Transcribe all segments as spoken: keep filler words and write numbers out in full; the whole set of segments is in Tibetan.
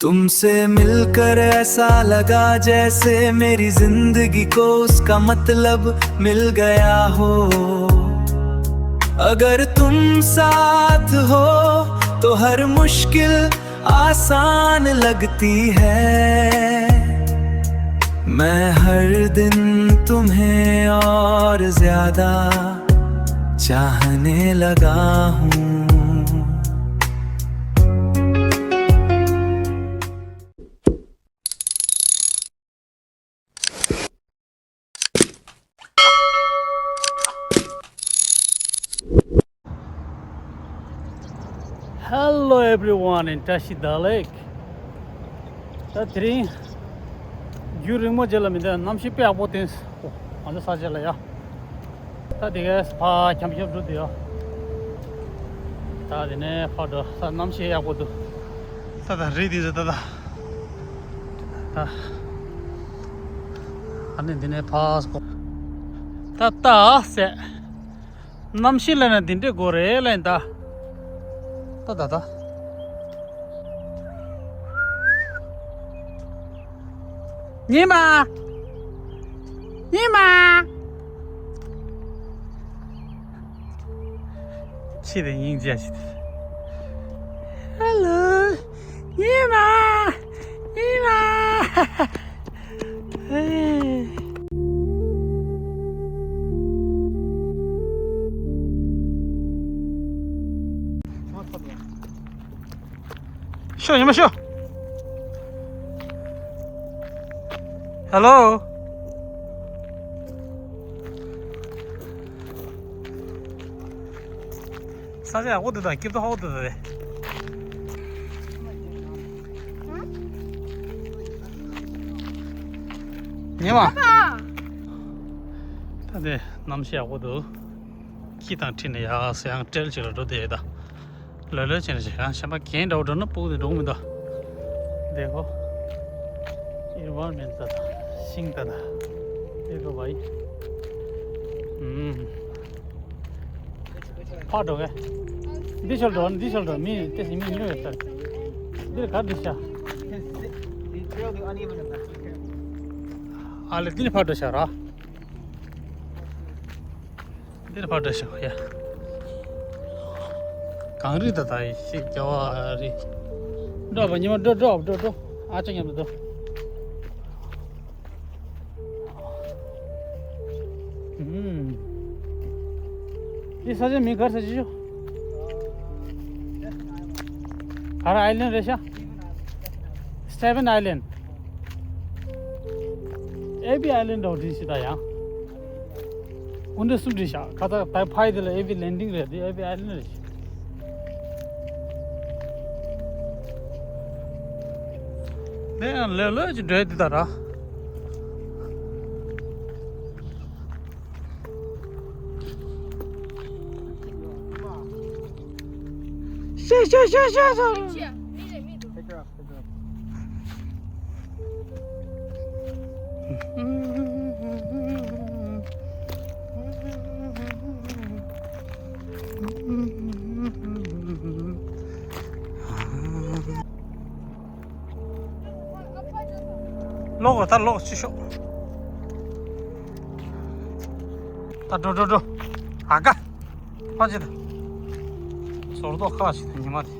तुमसे मिलकर ऐसा लगा जैसे मेरी जिंदगी को उसका मतलब मिल गया हो। अगर तुम साथ हो तो हर मुश्किल आसान लगती है। मैं हर दिन तुम्हें और ज्यादा चाहने लगा हूँ। Hello everyone in Tashi Dalek. ད་དེ་རིང་རྒྱུན་རིང་མོ་རྗེས་ལ་མི་འདུག་གནམ་གཤིས་དཔེ་ཡག་པོ་དེ་ང་ཚོ་ས་ཆ་ལ་ཡ། ད་དེ་གས་ཕ་འཁྱམ་འཁྱམ་འགྲོ་དུས་ཡ། ད་དེ་ནས་ཕ་འགྲོ་ས་གནམ་གཤིས་ཡག་པོ་འདུག་ད་ད་རི་དེ་ཚོ་ད་ད། ད། ཨ་ནི་འདི་ནས་ཕ་སྐོར། ད་ད་ཟེ། གནམ་གཤིས་ལ་ན་འདི་འདྲས་དགོས་རེད་ལན་ད། ད་ད་ད། ཉི་མ། ཉི་མ། ཆེ་དེ་སྙིང་རྗེ་ཞིག་དེ། Hello། ཉི་མ། ཉི་མ། ཤོ་ཉི་མ་ཤོ། Hello། ས་ཆ་ཡག་པོ་འདུག་ད་སྐྱིད་པོ་ཧ་གོ་འདུག་ད་རེད། ཉེ་བ། ད་དེ་གནམ་གཤིས་ཡག་པོ་འདུག་ཁྱི་དང་ཁྲིད་ནས་ཡག་སེ་ཡང་ཊེལ་ཅིག་ལ་འགྲོ་བསྡད་ཡོད་ད། ལོས་ལོས་བྱས་ནས་བྱས་ཡང་གཞན་པ་གན་འདྲ་བོ་འགྲོ་ན་སྤུ་གུ་དེ་འགྲོ་གི་མི་འདུག་དེ་གོ། ཨེན་ཝའི་རོན་མེན་ཊི་ད་ད་ཤིང་ད་ད། དེ་གོ་བ་ཡི། ཨུམ། ཕར་འགྲོ་གས། འདི་ཆོར་འགྲོ་འདི་ཆོར་འགྲོ་མི་ཏེ་སི་མི་ཉུ་ཡོད་ས། འདིར་གར་འདི་ཤ། ཨ་ལེ་འདི་ནི་ཕར་འགྲོ་ཤ་ར། འདིར་ཕར་འགྲོ་ཤ་ཡ། གངས་རི་ད་ད་ཡི་ཤི་རྒྱ་བ་རི། འགྲོ་བ་ཉི་མ་འགྲོ་འགྲོ་འགྲོ་འགྲོ། ཨ་ཅག་མཉམ་དུ་འགྲོ། ཨུམ། འདི་ས་ཆ་མིང་ག་རེ་ཟེར་གྱི་ཡོད། ག་རེ་ཨའི་ལན་རེད་ཤག Staten Island། ཨེ་བི་ཨའི་ལན་འདྲ་བོ་བྲིས་ཤི་ད་ཡང་། སྐུ་མདུན་གསུམ་བྲིས་ཤག་ཁ་ཚ་ད་ཕའི་དེ་ལ་ཨེ་བི་ལན་ཌིང་རེད་དེ་ཨེ་བི་ཨའི་ལན་རེད་ཤག་དེ་ཡང་ལེ་ལོས་ཀྱི་འགྲོས་འདི་ལྟར་ར། ཤ་ཤ་ཤ་ཤ་ཤ། ལོག་ད་ལོག་ཅི་ཤོག་ད་འགྲོ་འགྲོ་འགྲོ། ཨ་ཀ་ཕ་ཅི་ད། ཟོར་ཏོག་ཁ་ཅི་ད་ཉི་མ་དེ།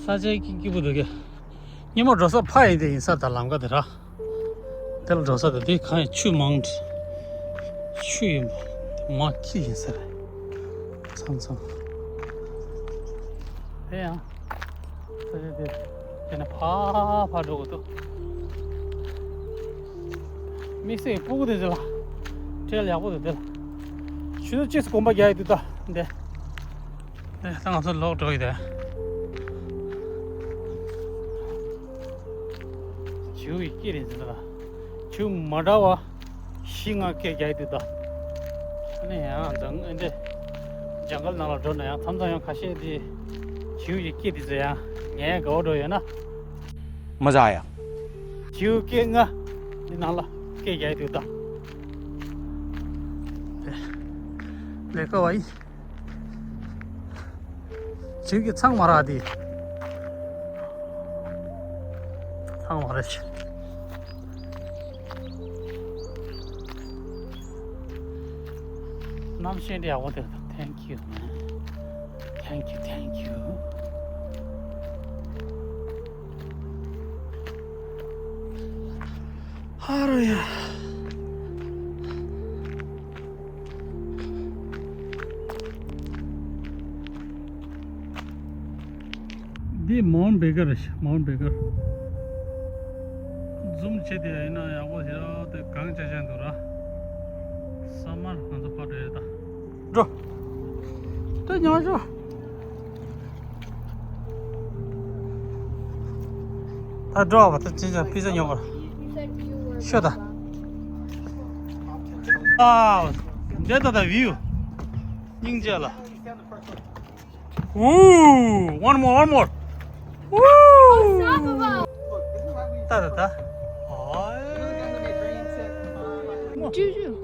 ས་ཆའི་སྐྱིད་སྐྱིད་པོ་འདུག་གས། སྙེ་མོ་འགྲོ་ས་ཕ་ཡིན་དེ་ཡིན་ས་ད་ལམ་ཀ་དེ་ར། དེ་ལ་འགྲོ་ས་དེ་དེ་གང་ཡིན་ཆུ་མང་། ཆུ་ཡིན་པ། མ་ཁྱི་ཡིན་ས་རེད། མཚམས་མཚམས། དེ་ཡང་། ས་ཆ་དེ། དེ་ནས་ཕ་ཕ་འགྲོ་དགོས་འདུག་དམིགས་བསལ་སྤུ་གུ་དེ་ཚོ་ལ། ཁྲེལ་ཡག་པོ་འདུག་དེ་ལ། ཆུ་ཚོད་གཅིག་གོམ་པ་རྒྱག་ཡི་འདུག་ད་འདི། ཨེ་ད་ང་ཚོ་ལོག་འགྲོ་ཡི་རེད། བྱིའུ་ཡི་སྐད་རེད་ཟེར་ལ། བྱིའུ་མ་འདྲ་བ་བཞི་ལྔ་སྐད་རྒྱག་ཡི་འདུག་ད། ཨ་ནི་ཡང་འཛམ་ཨེ་འདྲས་ཇང་གལ་ནང་ལ་འགྲོ་ན་ཡང་མཚམས་མཚམས་ཡང་ཁ་ཤས་དེ་ བྱིའུ་ཡི་སྐད་དེ་ཚོ་ཡང་ངའི་དགའ་བོ་འགྲོ་ཡོད་ན། མ་ཟ་ཡ། བྱིའུ་སྐད་ལྔ་འདི་ནང་ལ་སྐད་རྒྱག་ཡི་འདུག་ད། ལས་ཀ་བ་ཡི། བྱིའུ་གི་ཚང་མ་རག་དེ། ཚང་མ་རེད། གནམ་གཤིས་འདི་ཡག་པོ་འདུག Thank you, man. Thank you, thank you. ཧ་རོ་ཡ། འདི་མའུན་བྷེ་ཀར་རེད། མའུན་བྷེ་ཀར། ཛུམ་བྱེད་དེ་ཡིན་ན་ཡག་པོ་ཞེ་དྲག་དེ་གངས་ཆེ་ཆེ་འདུག་ར། ས་དམར་ང་ཚོ་ཕར་འགྲོ་ཡ་ད། འགྲོ། ད་ཉོ་ཤོག་ད་འགྲོ་བ་ད་ཅི་ཅང་པི་ཙ་ཉོ་བར་ཤོད་ད། ཨའོ། འདི་ད་ད་བིའུ། སྙིང་རྗེ་ལ། Ooh, one more, one more. Ooh. ད་ད་ད། ཨོ། ཅུ་ཅུ།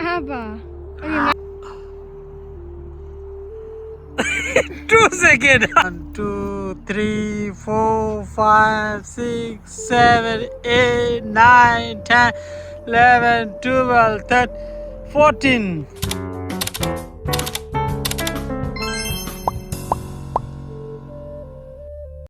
ཨ་བ། Two second. One, two, three, four, five, six, seven, eight, nine, ten, eleven, twelve, thirteen, fourteen.